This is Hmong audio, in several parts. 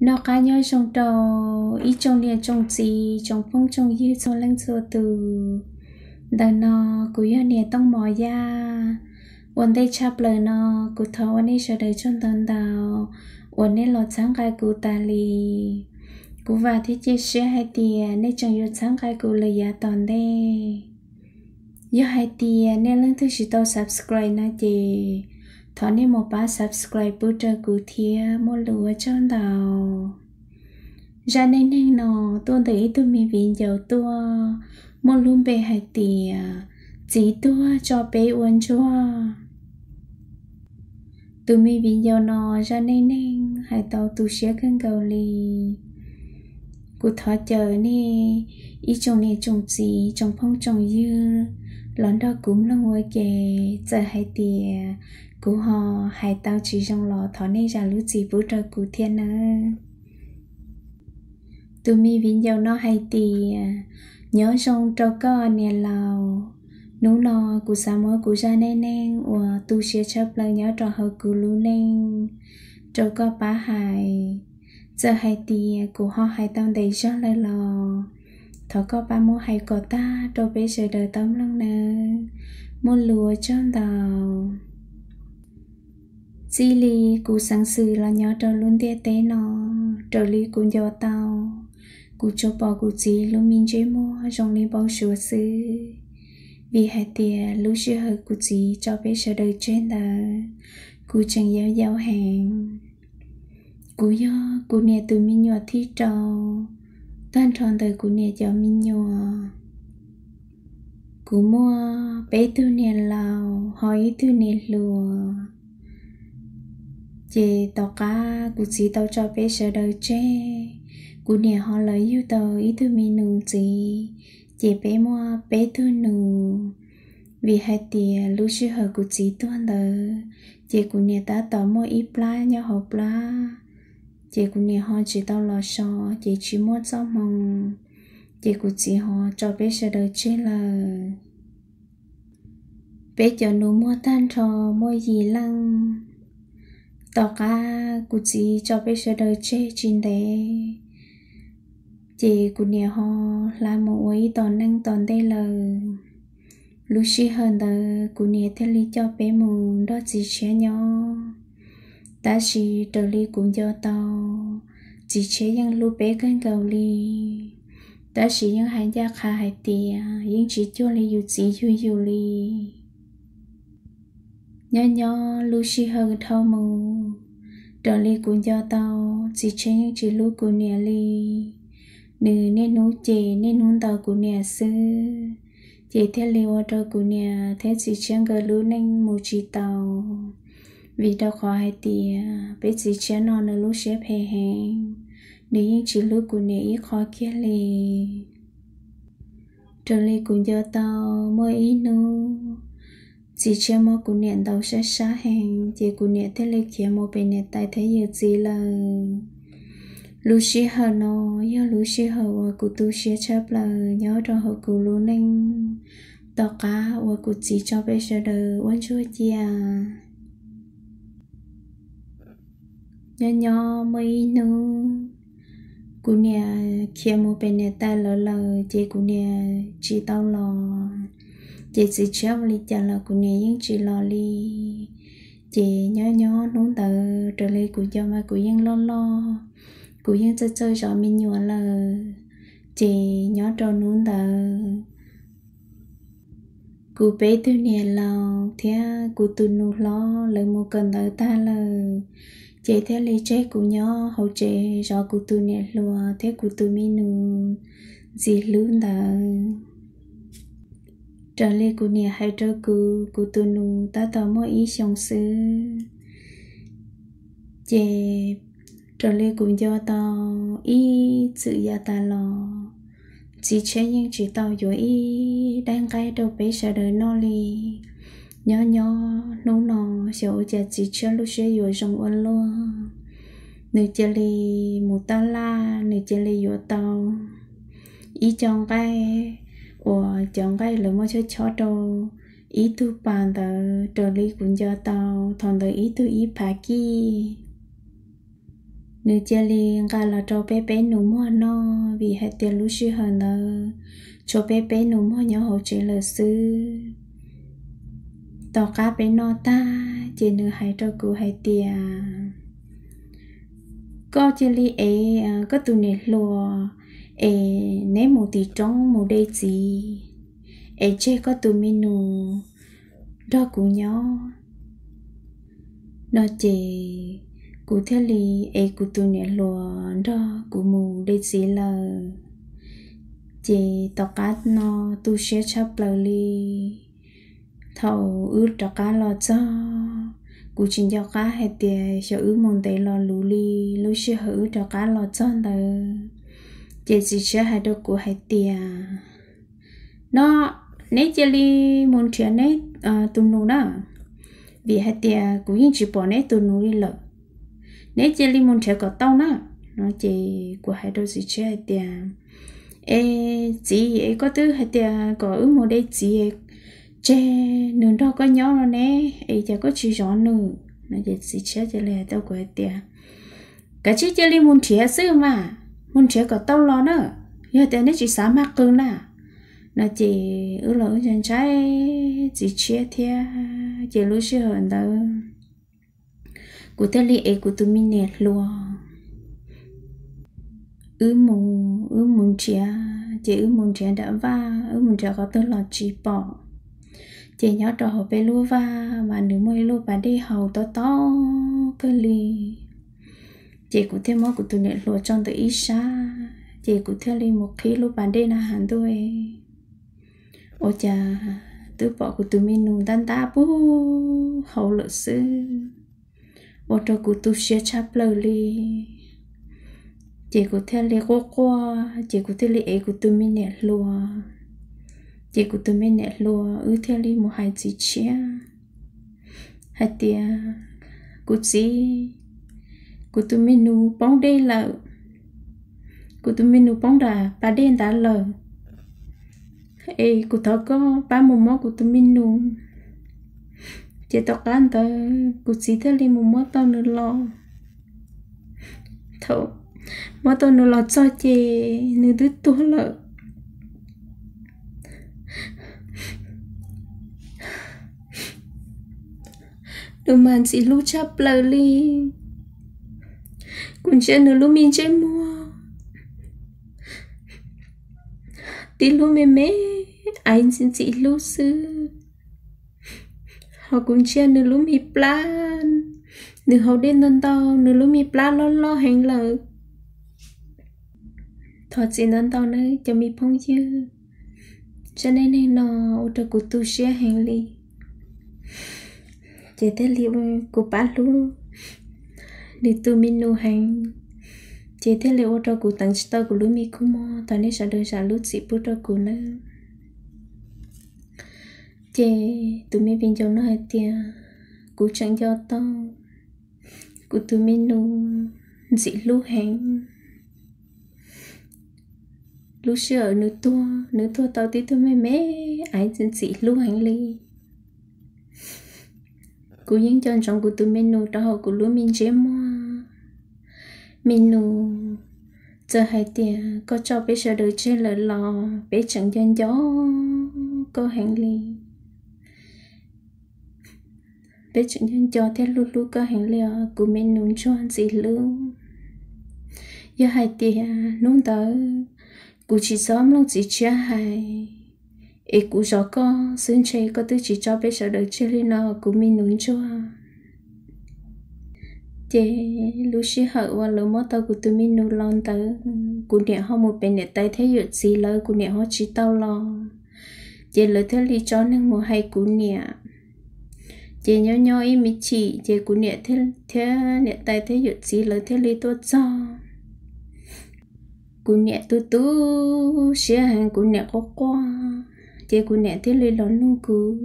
Noj qab nyob zoo rau ib tsoom niam tsoom txiv tsoom phooj tsoom ywg txhua leej txhua tus. Ntawm no kuv yog niam Tooj Mov Yaj. Ua ntej tshaj plaws no, kuv thov ua nej sawv daws tsaug ntau ntau uas nej los txhawb nqa kuv tas li. Kuv vam thiab cia siab hais tias nej tseem yuav txhawb nqa kuv lawm yav tom ntej. Yog hais tias nej leej twg tsis tau subscribe no ces thov nej mus pab subscribe pub rau kuv thiab, muaj lus ua tsaug ntau. Zaj neej neeg no tuaj ntawm ib tug me viv ncaus tuaj, muaj lub npe hais tias Txiv Tuag Tso Peb Ua Ntsuag. Tus me viv ncaus no zaj neej neeg hais tau tu siab kawg nkaus li. Kuv thov caw nej ib tsoom niam tsoom txiv tsoom phooj tsoom ywg los nrog kuv mloog ua ke. Txawm hais tias kuv ho hais tau tsis zoo los thov nej zam lub txim pub rau kuv thiab nawb. Tus me viv ncaus no hais tias, nyob zoo rau koj niam laus. Hnub no kuv xav muab kuv zaj neej neeg uas tu siab tshaj plaws nyob rau hauv kuv lub neej rau koj pab hais. Txawm hais tias kuv ho hais tau ntev zog lawm los thov koj pab muab hais kom tag rau peb sawv daws tau mloog nawb. Muaj lus ua tsaug ntau. Txij li kuv xeev xwm los nyob rau lub ntiaj teb no, raws li kuv nco tau, kuv tsuas pom kuv txiv lub me ntsej muag zoo li npau suav xwb. Vim hais tias lub sij hawm kuv txiv tso peb sawv daws tseg ntawd, kuv tseem yau yau heev. Kuv yog kuv niam tus me nyuam thib rau tag nrho ntawm kuv niam cov me nyuam. Kuv muaj peb tug niam laus ho ib tug niam hluas. Ces tom qab kuv txiv tau tso peb sawv daws tseg, kuv niam ho lawv yug tau ib tug me nus ntxiv, ces peb muaj peb tug nus. Vim hais tias lub sij hawm kuv txiv tuag ntawd, ces kuv niam tab tom muaj ib plab nyob hauv plab, ces kuv niam ho tsis tau los so, ces tsis muaj txoj hmoo, ces kuv txiv ho tso peb sawv daws tseg lawm. Peb cov nus muag tag nrho muaj yim leej. Tom qab kuv txiv tso peb sawv daws tseg tsis ntev, ces kuv niam ho hla mus ua ib tom neej tom ntej lawm. Lub sij hawm ntawd kuv niam thiaj li coj peb mus nrog txiv tshiab nyob. Tab sis raws li kuv nco tau, txiv tshiab yeej hlub peb kawg nkaus li, tab sis yeej hais ncaj qha hais tias yeej tsis cuag li yus txiv yug yus li. Nyob nyob lub sij hawm dhau mus, raws li kuv nco tau, txiv tshiab yeej tsis hlub kuv niam li. Nws niaj hnub cem niaj hnub ntaus kuv niam xwb, ces thiaj li ua rau kuv niam thiab txiv tshiab nkawd lub neej mus tsis tau. Vim rau qhov hais tias peb txiv tshiab no nws lub siab phem heev, nws yeej tsis hlub kuv niam ib qho kiag li. Raws li kuv nco tau, muaj ib hnub txiv tshiab muab kuv niam ntaus sab sab heev, ces kuv niam thiaj li khiav mus pem niam tais thiab yawm txiv lawm. Lub sij hawm no yog lub sij hawm uas kuv tu siab tshaj plaws nyob rau hauv kuv lub neej, tom qab uas kuv txiv tso peb sawv daws ua ntsuag cia. Nyob nyob muaj ib hnub, kuv niam khiav mus pem niam tais lawv lawm, ces kuv niam tsis tau los. Ces txiv tshiab ua li cas los kuv niam yeej tsis los li. Ces nyob nyob hnub ntawd raws li kuv nco mas kuv yeej loj loj, kuv yeej txawj txawj zov me nyuam lawm. Ces nyob rau hnub ntawd, kuv peb tug niam laus thiab kuv tus nus hlob lawv mus kawm ntawv tag lawm, ces thiaj li tseg kuv nyob hauv tsev zov kuv tus niam hluas thiab kuv tus me nus ntxim hlub ntawd. Raws li kuv niam hais rau kuv, kuv tus nus tab tom muaj ib xyoos xwb. Ces raws li kuv nco tau, ib txwm yav tas los, txiv tshiab yeej tsis tau yuav ib daig nqaij rau peb sawv daws noj li. Nyob nyob hnub no, xyov ua cas txiv tshiab lub siab yuav zoo ua luaj, nws cia li mus tab laj, nws cia li yuav tau ib co nqaij uas cov nqaij lawv muab chob chob rau ib tug pas ntawd. Raws li kuv nco tau, thaum ntawd ib tug ib phav kij. nws cia li nqa los rau peb peb nus muag noj, vim hais tias lub sij hawm ntawd tshuav peb peb nus muag nyob hauv tsev lawm xwb. Tom qab peb noj tag ces nws hais rau kuv hais tias, koj cia li ev koj tus niam hluas es neb mus tim roob mus de txiv, es tseg koj tus me nus nrog kuv nyob no ces kuv thiaj li ev kuv tus niam hluas nrog kuv mus de txiv lawm. Ces tom qab no tu siab tshaj plaws li. Thaum wb rov qab los txog, kuv tsis nco qab hais tias xyov wb mus ntev los luv li, lub sij hawm wb rov qab los txog ntawd ces txiv tshiab hais rau kuv hais tias, no, neb cia li mus nrhiav neb tus nus na, vim hais tias kuv yeej tsis pom neb tus nus li lawm. Neb cia li mus nrhiav kom tau na no ces kuv hais rau txiv tshiab hais tias, es txiv, es koj twb hais tias kom wb mus de txiv, tseg nws nrog koj nyob no ne, es cas koj tsis zov nws no ces txiv tshiab cia li hais rau kuv hais tias, kav tsij cia li mus nrhiav xwb mas, mus nrhiav kom tau los na, yog tias neb tsis xav mag qw na no ces wb los wb ntshai ntshai txiv tshiab thiab ces lub sij hawm ntawd kuv thiaj li ev kuv tus me niam hluas, wb mus, wb mus nrhiav ces wb mus nrhiav nram vaj, wb mus nrhiav qhov twg los tsis pom. Ces nyob rau hauv peb lub vaj mas nws muaj ib lub pas dej haus tob tob kawg li. Ces kuv thiaj muab kuv tus niam hluas tso ntawm ib sab ces kuv thiaj li mus qhib lub pas dej na has ntuj, ua cas twb pom kuv tus me nus ntab ntab pub hauv lawm xwb. Ua rau kuv tu siab tshaj plaws li. Ces kuv thiaj li quaj quaj ces kuv thiaj li ev kuv tus me niam hluas. Ces kuv tus me niam hluas wb thiaj li mus hais txiv tshiab hais tias, kuv txiv, kuv tus me nus poob dej lawm, kuv tus me nus poob nram pas dej ntawd lawm, es kuv thov koj pab mus muab kuv tus me nus. Ces tom qab ntawd kuv txiv thiaj li mus muab tau nws los. Thaum muab tau nws los txog ces nws twb tuag lawm. Nws mas ntxim hlub tshaj plaws li. Kuv ntsia nws lub me ntsej muag, tib lub me me aiv ntxim ntxim hlub xwb. Ho kuv ntsia nws lub me plab, nws haus dej ntau ntau, nws lub me plab loj loj heev lawm. Thov txim ntau ntau nawb cov me phooj ywg, zaj neej neeg no ua rau kuv tu siab heev li. Ces thiaj li kuv pab hlub nws tus me nus heev, ces thiaj li ua rau kuv teev tsis tau kuv lub me kua muag. Thov nej sawv daws zam lub txim pub rau kuv nawb. Ces tus me viv ncaus no hais tias, kuv tseem nco tau kuv tus me nus ntxim hlub heev. Lub sij hawm nws tuag, nws tuag tau tib tug me me aiv ntxim ntxim hlub heev li. Kuv yeej nco ntsoov kuv tus me nus rau hauv kuv lub me ntsej muag. Me nus, txawm hais tias koj tso peb sawv daws tseg lawm los peb tseem nco nco koj heev li. Peb tseem nco nco thiab hlub hlub koj heev li os kuv me nus ntsuag ntxim hlub. Yog hais tias hnub ntawd kuv tsis txhob mloog txiv tshiab hais, es kuv zov koj xwb ntshe koj twb tsis tso peb sawv daws tseg li no kuv me nus ntsuag. Ces lub sij hawm uas lawv muab tau kuv tus me nus los ntawd, kuv niam ho mus pem niam tais thiab yawm txiv lawv, kuv niam ho tsis tau los. Ces lawv thiaj li tso neeg mus hais kuv niam. Ces nyob nyob ib me chim ces kuv niam thiab niam tais thiab yawm txiv lawv thiaj li tuaj txog. Kuv niam tu tu siab heev, kuv niam quaj quaj, ces kuv niam thiaj li los nug kuv.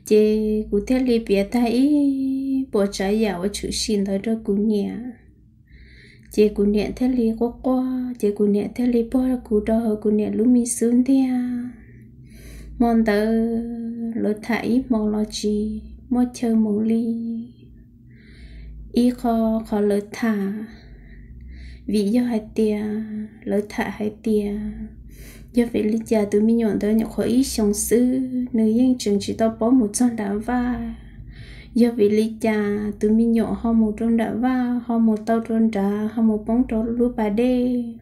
Ces kuv thiaj li piav tag ib puas tsav yam uas tshwm sim ntawd rau kuv niam. Ces kuv niam thiaj li quaj quaj, ces kuv niam thiaj li puag kuv rau hauv kuv niam lub me xub ntiag. Hmo ntawd lawv tham ib hmo los tsis muaj chaw mus li. ib qho, qhov lawv tham, vim yog hais tias lawv tham hais tias yog vim li cas tus me nyuam ntawd nyuam qhuav ib xyoos xwb, nws yeej tseem tsis tau paub mus txog nram vaj. Yog vim li cas tus me nyuam ho mus rau nram vaj, ho mus tau rau nrad, ho mus poob rau lub pas dej.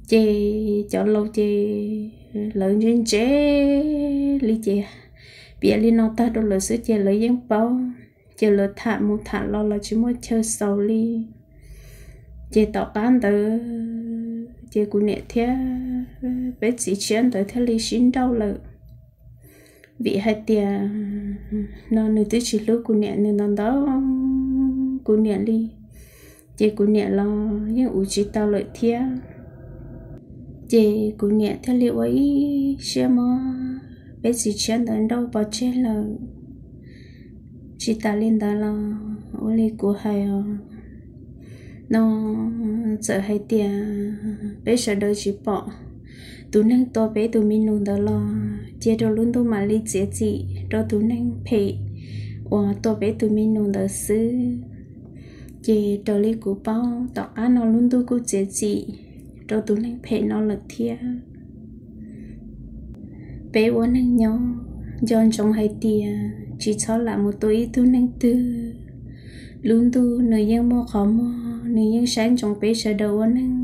Ces cov laus ces lawv ntse ntse li ces piav li no tag rau lawv xwb ces lawv yeej paub. Ces lawv tham mus tham los los tsis muaj chaw xaus li. Ces tom qab ntawd ces kuv niam thiab peb txiv tshiab ntawd thiaj li sib nrauj lawm. Vim hais tias no nws twb tsis hlub kuv niam, nws ntaus ntaus kuv niam li, ces kuv niam los yeej ua tsis tau lawm thiab. Ces kuv niam thiaj li ua ib siab muab peb txiv tshiab ntawd nrauj pov tseg lawm. Tsis tas li ntawd los ua li kuv hais os, no txawm hais tias peb sawv daws tsis pom tus neeg tua peb tus me nus ntawd los cia rau lub ntuj mam li txiav txim rau tus neeg phem uas tua peb tus me nus ntawd xwb. Ces raws li kuv paub tom qab no lub ntuj kuj txiav txim rau tus neeg phem no lawm thiab. Peb ua neeg nyob nco ntsoov hais tias tsis txhob lam mus tua ib tug neeg twg. Lub ntuj nws yeej muaj qhov muag, nws yeej saib ntsoov peb sawv daws ua neeg.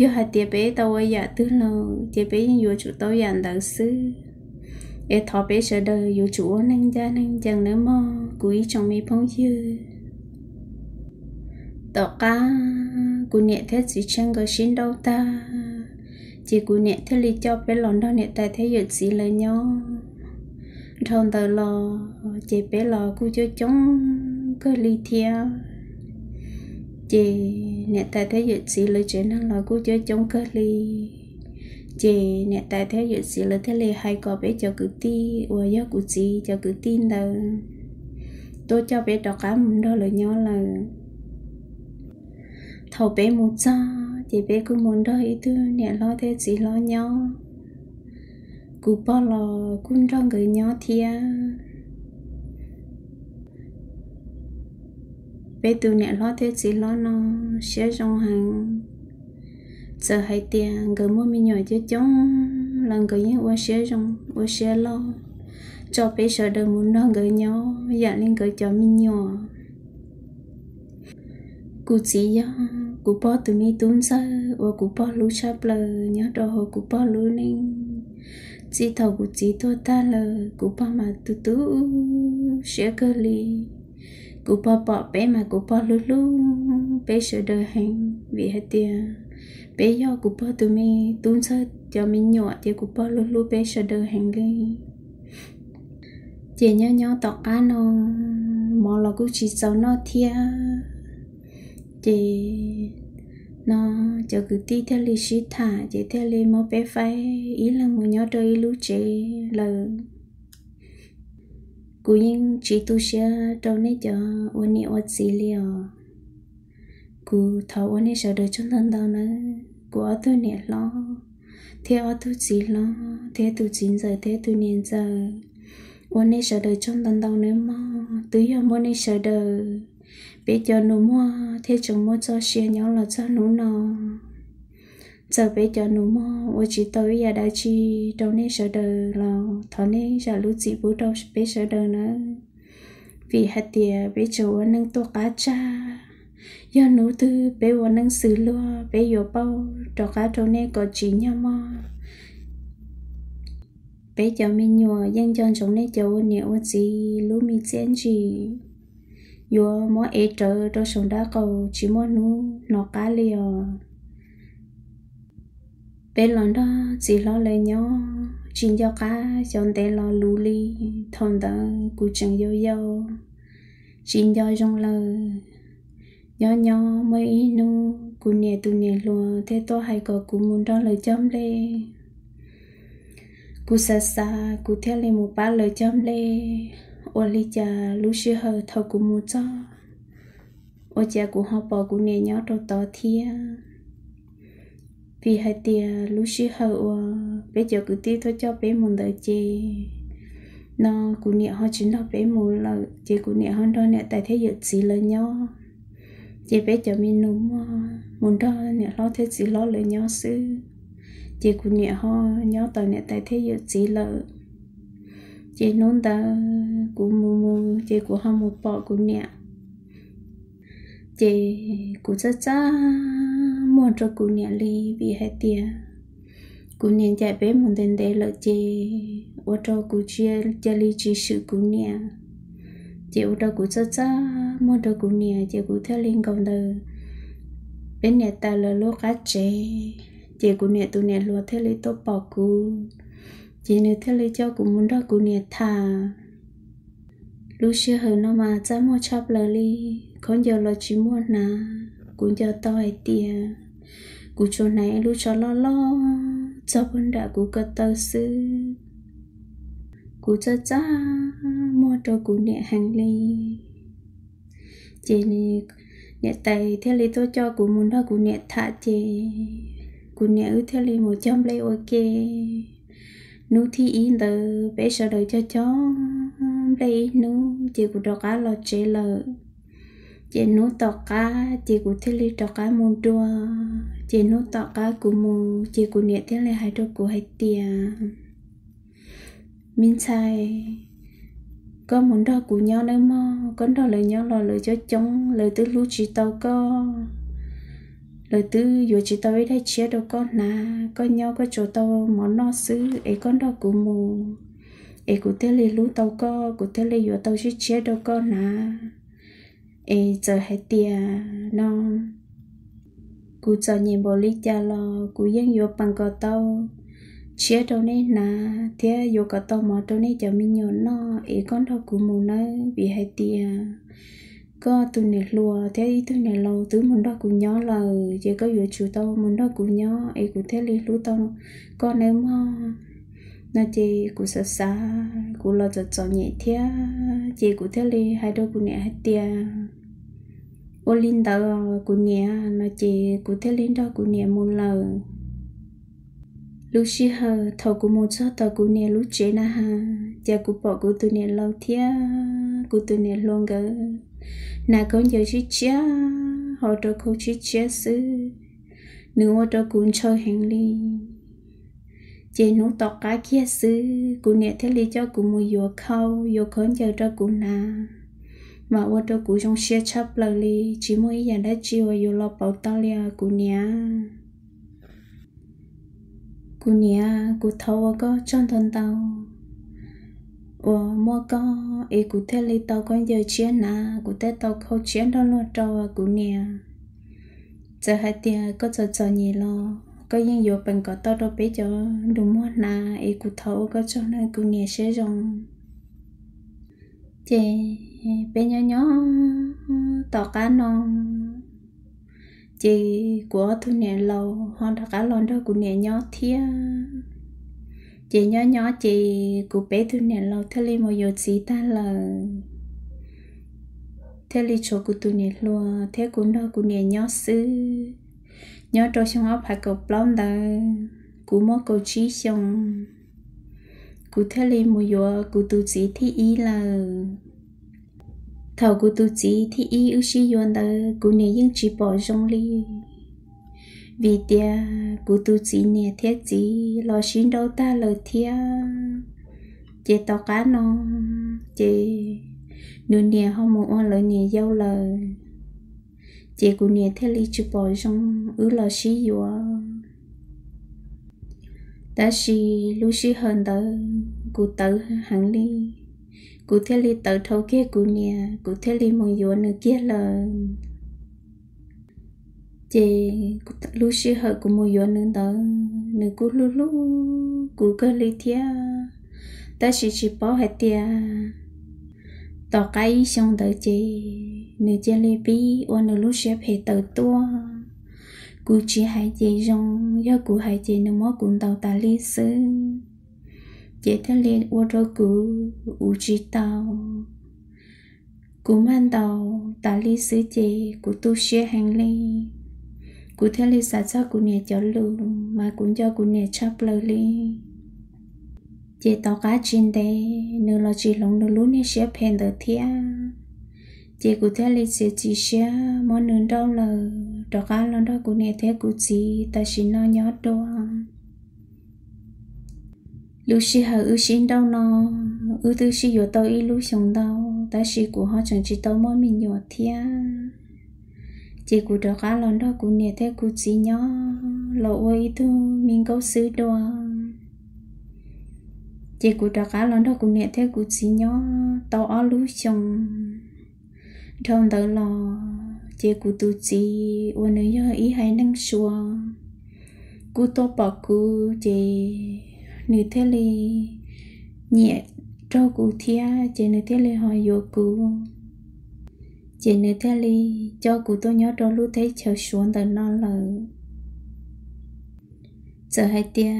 Yog hais tias peb tau ua yam twg lawm ces peb yeej yuav tsum tau yam ntawd xwb. Es thov peb sawv daws yuav tsum ua neeg ncaj neeg ncees nawb mog kuv ib tsoom me phooj ywg. Tom qab kuv niam thiab txiv tshiab nkawd sib nrauj tag, ces kuv niam thiaj li coj peb los nrog niam tais thiab yawm txiv lawv nyob. Dhau ntawd los ces peb los kuj coob coob kawg li thiab. Ces niam tais thiab yawm txiv lawv tsev neeg los kuj coob coob kawg li. Ces niam tais thiab yawm txiv lawv thiaj li hais kom peb cov kwv tij uas yog kuv txiv cov kwv tij ntawd tuaj coj peb rov qab mus nrog lawv nyob lawm. Thaum peb mus txog ces peb kuj mus nrog ib tug niam hlob thiab txiv hlob nyob. Kuv pog los kuj nrog nkawd nyob thiab. Peb tus niam hlob thiab txiv hlob no siab zoo heev. Txawm hais tias nkawd muaj me nyuam coob coob los nkawd yeej ua siab zoo ua siab loj tso peb sawv daws mus nrog nkawd nyob yam li nkawd cov me nyuam. Kuv txiv yog kuv pog tus me tub ntxawg uas kuv pog hlub tshaj plaws nyob rau hauv kuv pog lub neej. Txij thaum kuv txiv tuag tag lawm kuv pog mas tu tu siab kawg li. Kuv pog pom peb mas kuv pog hlub hlub peb sawv daws heev vim hais tias peb yog kuv pog tus me tub ntxawg cov me nyuam ces kuv pog hlub hlub peb sawv daws heev li. Ces nyob nyob tom qab no mov los kuj tsis txaus noj thiab. Ces no cov kwv tij thiaj li sib tham ces thiaj li muab peb faib ib leeg mus nyob rau ib lub tsev lawm. Kuv yeej tsis tu siab rau nej cov ua niam ua txiv li os. Kuv thov ua nej sawv daws tsaug ntau ntau nawb. Kuv ob tug niam hlob thiab ob tug txiv hlob thiab tus txiv ntxawm thiab tus niam ntxawm, ua nej sawv daws tsaug ntau ntau nawb mog. Twb yog muaj nej sawv daws, peb cov nus muag thiaj tseem muaj txoj sia nyob los txog hnub no. Txawm peb cov nus muag ua tsis tau ib yam dab tsi rau nej sawv daws los thov nej zam lub txim pub rau peb sawv daws nawb. Vim hais tias peb tseem ua neej tuaj qab tsag, yog hnub twg peb ua neej xws luag peb yuav pauj rov qab rau nej kom tsim nyog mog. Peb cov me nyuam yeej nco ntsoov nej cov ua niam ua txiv lub me txiaj ntsim, yuav muab ev rawv rau saum nraub qaum tsis muaj hnub hnov qab li os. Peb los nrog txiv hlob lawv nyob tsis nco qab xyov ntev los luv li. Thaum ntawd kuv tseem yau yau, tsis nco zoo lawm. Nyob nyob muaj ib hnub kuv niam tus niam hluas thiaj tuaj hais kom kuv mus nrog lawv cog nplej. Kuv xav xav kuv thiaj li mus pab lawv cog nplej. Ua li cas lub sij hawm thaum kuv mus txog, ua cas kuv ho pom kuv niam nyob rau tod thiab. Vim hais tias lub sij hawm uas peb cov kwv tij tuaj coj peb mus ntawd ces no kuv niam ho tsis nrog peb mus lawm, ces kuv niam ho nrog niam tais thiab yawm txiv lawv nyob. Ces peb cov me nus muag mus nrog niam hlob thiab txiv hlob lawv nyob xwb. Ces kuv niam ho nyob tos niam tais thiab yawm txiv lawm. Ces hnub ntawd kuv mus mus ces kuv ho mus pom kuv niam. Ces kuv txaj txaj muag rau kuv niam li, vim hais tias kuv niam ncaim peb mus ntev ntev lawm ces ua rau kuv cia li tsis swm kuv niam. Ces ua rau kuv txaj txaj muag rau kuv niam, ces kuv thiaj li nkaum ntawm peb niam tais lawv lub qab tsev. Ces kuv niam tus niam hluas thiaj li tuaj pom kuv, ces nws thiaj li coj kuv mus nrog kuv niam tham. Lub sij hawm no mas txaj muag tshaj plaws li, khaub ncaws los tsis muaj hnav. Kuv nco tau hais tias kuv tsuas hnav ib lub tsho loj loj txog puag nram kuv ko taw xwb. Kuv txaj txaj muag rau kuv niam heev li. Ces niam tais thiaj li tuaj coj kuv mus nrog kuv niam tham, ces kuv niam wb thiaj li mus cog nplej ua ke. Hnub thib ib ntawd peb sawv daws cog cog nplej ib hnub ces kuv rov qab los tsev lawm. Ces hnub tom qab ces kuv thiaj li rov qab mus dua. Ces hnub tom qab kuv mus ces kuv niam thiaj li hais rau kuv hais tias, me ntxhais, koj mus nrog kuv nyob nawb mog, koj nrog lawv nyob los lawv coob coob, lawv twb hlub tsis tau koj, lawv twb yuav tsis tau ib daim tshiab rau koj hnav, koj nyob koj tsuas tau mov noj xwb, es koj nrog kuv mus, es kuv thiaj li hlub tau koj, kuv thiaj li yuav tau sib tshiab rau koj hnav. Es txawm hais tias no kuv txom nyem npaum li cas los kuv yeej yuav peem kom tau tshiab rau nej hnav thiab yuav kom tau mov rau nej cov me nyuam noj, es koj nrog kuv mus nawb, vim hais tias koj tus niam hluas thiab ib tug niam laus twb mus nrog kuv nyob lawm, ces koj yuav tsum tau mus nrog kuv nyob, es kuv thiaj li hlub tau koj nawb mog. No ces kuv xav xav, kuv los txom txom nyem thiab, ces kuv thiaj li hais rau kuv niam hais tias, ua li ntawd kuv niam, no ces kuv thiaj li nrog kuv niam mus lawm. Lub sij hawm thaum kuv mus txog tom kuv niam lub tsev na has, ces kuv pom kuv tus niam laus thiab kuv tus niam hluas nkawd hnav khaub ncaws tshiab tshiab, hau rau khau tshiab tshiab xwb. Nws ua rau kuv ntshaw heev li. Ces hnub tom qab kiag xwb kuv niam thiaj li coj kuv mus yuav khau, yuav khaub ncaws rau kuv hnav, mas ua rau kuv zoo siab tshaj plaws li, tsis muaj ib yam dab tsi uas yuav los pauv tau li os kuv niam. Kuv niam, kuv thov ua koj tsaug ntau ntau uas muaj koj es kuv thiaj li tau khaub ncaws tshiab hnav, kuv thiaj tau khau tshiab nrog luag rau kuv niam. Txawm hais tias koj txom txom nyem los koj yeej yuav peem kom tau rau peb cov nus muag hnav, es kuv thov ua koj tsaug nawb kuv niam siab zoo. Ces peb nyob nyob tom qab no, ces kuv ob tug niam laus ho rov qab los nrog kuv niam nyob thiab. Ces nyob nyob ces kuv peb tug niam laus thiaj li mus yuav txiv tag lawm, thiaj li tshuav kuv tus niam hluas thiab kuv nrog kuv niam nyob xwb. Nyob rau xyoo ob phav kaum plaub ntawd, kuv muaj kaum tsib xyoo, kuv thiaj li mus yuav kuv tus txiv thib ib lawm. Thaum kuv tus txiv thib ib wb sib yuav ntawd kuv niam yeej tsis pom zoo li, vim tias kuv tus txiv niam thiab txiv los sib nrauj tag lawm thiab. Ces tom qab no, ces nws niam ho mus ua lawv niam yau lawm, ces kuv niam thiaj li tsis pom zoo wb los sib yuav. Tab sis lub sij hawm ntawd kuv tawv heev li, kuv thiaj li tawv dhau kiag kuv niam, kuv thiaj li mus yuav nws kiag lawm. Ces lub sij hawm kuv mus yuav nws ntawd, nws kuj hlub hlub kuv kawg li thiab. Tab sis tsis paub hais tias tom qab ib xyoo ntawd ces nws cia li pib ua nws lub siab phem tawv tuaj. Kuv tsis hais ces zoo, yog kuv hais ces nws muab kuv ntaus tas li xwb. Ces thiaj li ua rau kuv ua tsis tau. Kuv maj ntaus tas li xwb ces kuv tu siab heev li. Kuv thiaj li xav txog kuv niam cov lus mas kuv nco kuv niam tshaj plaws li. Ces tom qab tsis ntev nws los tsis hloov nws lub niag siab phem ntawd thiab. Ces kuv thiaj li txiav txim siab muab nws nrauj lawm rov qab los nrog kuv niam thiab kuv txiv tam sim no nyob dua. Lub sij hawm wb sib nrauj no, wb twb sib yuav tau ib lub xyoos ntau, tab sis kuv ho tseem tsis tau muaj me nyuam thiab. Ces kuv rov qab los nrog kuv niam thiab kuv txiv nyob los ua ib tug me nkauj xwb dua. Ces kuv rov qab los nrog kuv niam thiab kuv txiv nyob tau ob lub xyoos. Dhau ntawd los ces kuv tus txiv uas nws yog ib haiv neeg Suav kuj tuaj pom kuv, ces nws thiaj li nyiam raug kuv thiab, ces nws thiaj li ho yuav kuv. Ces nws thiaj li coj kuv tuaj nyob rau lub teb chaws Suav ntawm no lawm. Txawm hais tias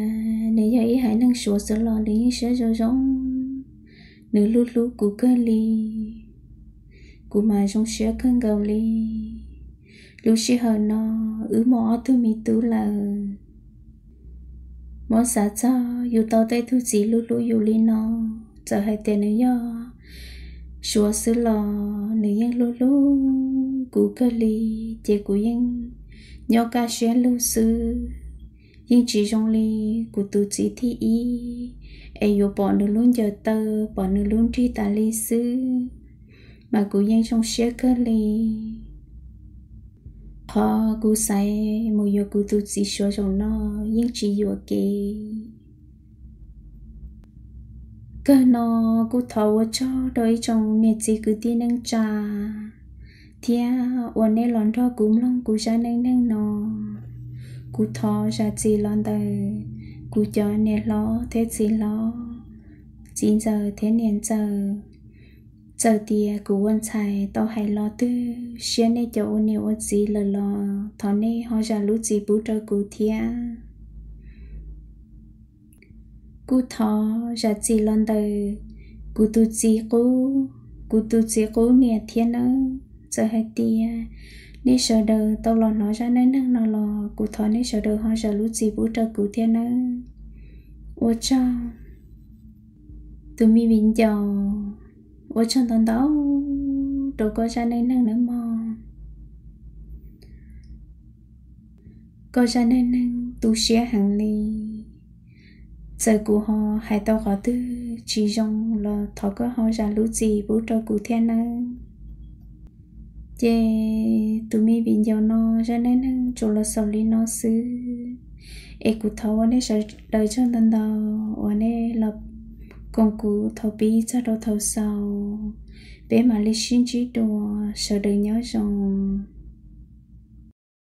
nws yog ib haiv neeg Suav xwb los nws yeej siab zoo zoo, nws hlub hlub kuv kawg li. Kuv mas zoo siab kawg nkaus li. Lub sij hawm no wb muaj ob tug me tub lawm. Muab xav txog yus tau tej tug txiv hlub hlub yus li no, txawm hais tias nws yog Suav xwb los nws yeej hlub hlub kuv kawg li, ces kuv yeej nyob kaj siab lug xwb. Yeej tsis zoo li kuv tus txiv thib ib, es yuav pom nws lub ncaws taw, pom nws lub nrig tas li xwb, mas kuv yeej zoo siab kawg li. Qhov kuv xaiv mus yuav kuv tus txiv Suav zaum no yeej tsis yuam kev. Kawg no kuj thov ua tsaug rau ib tsoom niam txiv kwv tij neej tsa thiab uas nej los nrog kuv mloog kuv zaj neej neeg no. Kuv thov zam txim los ntawm kuv cov niam hlob thiab txiv hlob, txiv ntxawm thiab niam ntxawm. Txawm tias kuv ua ntxhais tau hais lo twg siab nej cov ua niam ua txiv lawm los thov nej ho zam lub txim pub rau kuv thiab. Kuj thov zam txim los ntawm kuv tus txiv qub, kuv tus txiv qub niam thiab nawb. Txawm hais tias nej sawv daws tau los hnov zaj neej neeg no los kuv thov nej sawv daws ho zam lub txim pub rau kuv thiab nawb. Ua tsaug tus me viv ncaus, ua tsaug ntau ntau rau koj zaj neej neeg nawb mog. Koj zaj neej neeg tu siab heev li. Txawm kuv ho hais tau qhov twg tsis zoo los thov koj ho zam lub txim pub rau kuv thiab nawb. Ces tus me viv ncaus no zaj neej neeg tsuas los xaus li no xwb, es kuv thov ua nej sawv daws tsaug ntau ntau uas nej los koom kuv thaum pib txog rau thaum xaus. Peb mam li sib ntsib dua, sawv daws nyob zoo.